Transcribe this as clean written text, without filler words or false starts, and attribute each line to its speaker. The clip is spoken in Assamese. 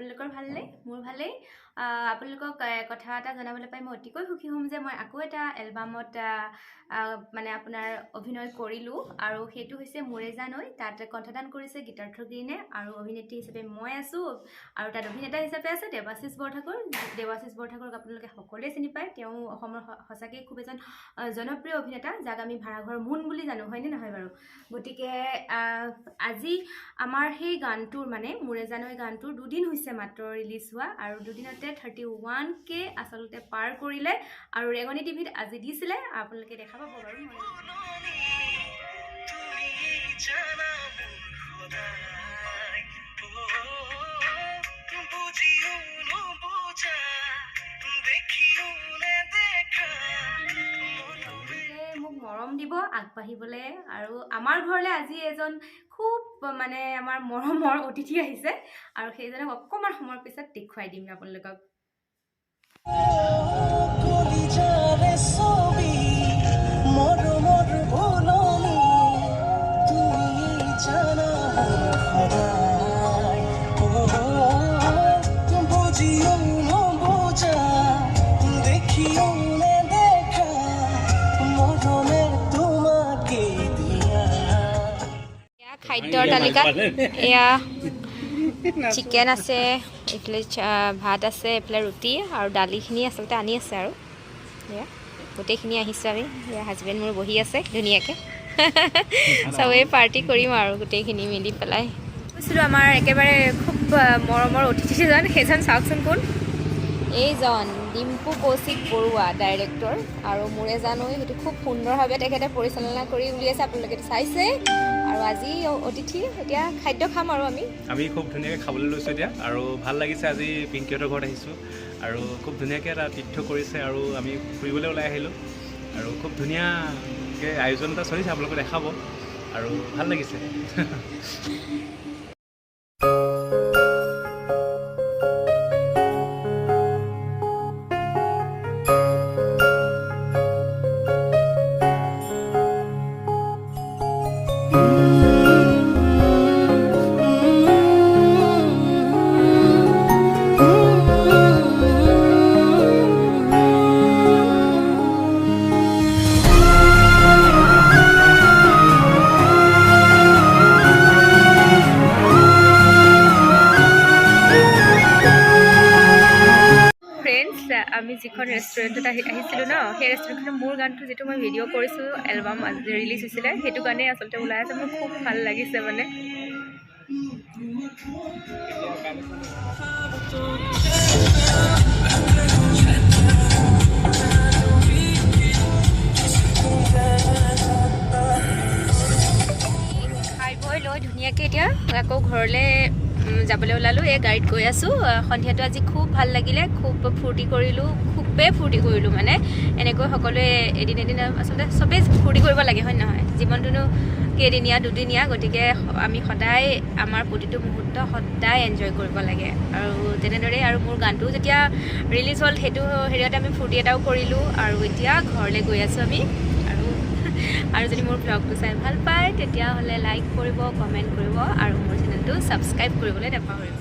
Speaker 1: আপোনালোকৰ ভালনে? মোৰ ভালেই। আপোনালোকক কথা এটা জনাবলৈ পাই মই অতিকৈ সুখী হ'ম যে মই আকৌ এটা এলবামত মানে আপোনাৰ অভিনয় কৰিলোঁ আৰু সেইটো হৈছে মোৰে জানৈ। তাত কণ্ঠদান কৰিছে গীতাৰ্থ গ্ৰীণে আৰু অভিনেত্ৰী হিচাপে মই আছোঁ আৰু তাত অভিনেতা হিচাপে আছে দেৱাশীষ বৰঠাকুৰ। দেৱাশীষ বৰঠাকুৰক আপোনালোকে সকলোৱে চিনি পায়। তেওঁ অসমৰ সঁচাকৈয়ে খুব এজন জনপ্ৰিয় অভিনেতা, যাক আমি ভাড়াঘৰ মুন বুলি জানো, হয়নে নহয় বাৰু? গতিকে আজি আমাৰ সেই গানটোৰ মানে মোৰে জানৈ গানটোৰ দুদিন হৈছে মাত্ৰ ৰিলিজ হোৱা আৰু দুদিনতে 31K আচলতে পাৰ কৰিলে আৰু ৰেঙনি টিভিত আজি দিছিলে, আপোনালোকে দেখা পাব বাৰু। মোক মৰম দিব আগবাঢ়িবলৈ আৰু আমাৰ ঘৰলৈ আজি এজন খুব মানে আমাৰ মৰমৰ অতিথি আহিছে আৰু সেইজনক অকণমান সময়ৰ পিছত দেখুৱাই দিম আপোনালোকক।
Speaker 2: কলিজাৰে ছবি মৰমৰ বুলনি, তুমি জানা মোৰ সদায়, বুজিও নুবুজা, দেখিও নেদেখা, মৰমে তোমাকে দিয়া।
Speaker 1: খাদ্যৰ তালিকাত এয়া চিকেন আছে, এইফালে ভাত আছে, এইফালে ৰুটি আৰু দালিখিনি আচলতে আনি আছে আৰু এয়া গোটেইখিনি আহিছোঁ আমি। এয়া হাজবেণ্ড মোৰ বহি আছে ধুনীয়াকৈ, চবেই পাৰ্টি কৰিম আৰু গোটেইখিনি মিলি পেলাই। কৈছিলোঁ আমাৰ একেবাৰে খুব মৰমৰ অতিথিজন, সেইজন চাওকচোন কোন, এইজন ডিম্পু কৌশিক বৰুৱা ডাইৰেক্টৰ আৰু মোৰে জানৈ সেইটো খুব সুন্দৰভাৱে তেখেতে পৰিচালনা কৰি উলিয়াইছে, আপোনালোকে চাইছে। আৰু আজি অতিথি, এতিয়া খাদ্য খাম আৰু আমি
Speaker 3: আমি খুব ধুনীয়াকৈ খাবলৈ লৈছোঁ এতিয়া আৰু ভাল লাগিছে। আজি পিংকিহঁতৰ ঘৰত আহিছোঁ আৰু খুব ধুনীয়াকৈ এটা আতিথ্য কৰিছে আৰু আমি ফুৰিবলৈ ওলাই আহিলোঁ আৰু খুব ধুনীয়াকৈ আয়োজন এটা চলিছে, আপোনালোকে দেখাব আৰু ভাল লাগিছে।
Speaker 1: ফ্ৰেণ্ডছ, আমি যিখন ৰেষ্টুৰেণ্টত আহিছিলোঁ ন, সেই ৰেষ্টুৰেণ্টখনত মোৰ গানটো যিটো মই ভিডিঅ' কৰিছোঁ, এলবাম ৰিলিজ হৈছিলে, সেইটো গানেই আচলতে ওলাই আছে। মোৰ খুব ভাল লাগিছে মানে। খাই বৈ লৈ ধুনীয়াকৈ এতিয়া আকৌ ঘৰলৈ যাবলৈ ওলালোঁ। এই গাড়ীত গৈ আছোঁ। সন্ধিয়াটো আজি খুব ভাল লাগিলে, খুব ফূৰ্তি কৰিলোঁ, খুবেই ফূৰ্তি কৰিলোঁ। মানে এনেকৈ সকলোৱে এদিন এদিন আচলতে চবেই ফূৰ্তি কৰিব লাগে, হয় নহয়? জীৱনটোনো কেইদিনীয়া, দুদিনীয়া। গতিকে আমি সদায় আমাৰ প্ৰতিটো মুহূৰ্ত সদায় এনজয় কৰিব লাগে আৰু তেনেদৰেই আৰু মোৰ গানটোও যেতিয়া ৰিলিজ হ'ল, সেইটো হেৰিয়তে আমি ফূৰ্তি এটাও কৰিলোঁ আৰু এতিয়া ঘৰলৈ গৈ আছোঁ আমি। আৰু আৰু যদি মোৰ ভ্লগটো চাই ভাল পায়, তেতিয়াহ'লে লাইক কৰিব, কমেণ্ট কৰিব আৰু মোৰ চেনেলটো ছাবস্ক্ৰাইব কৰিবলৈ নাপাহৰিব।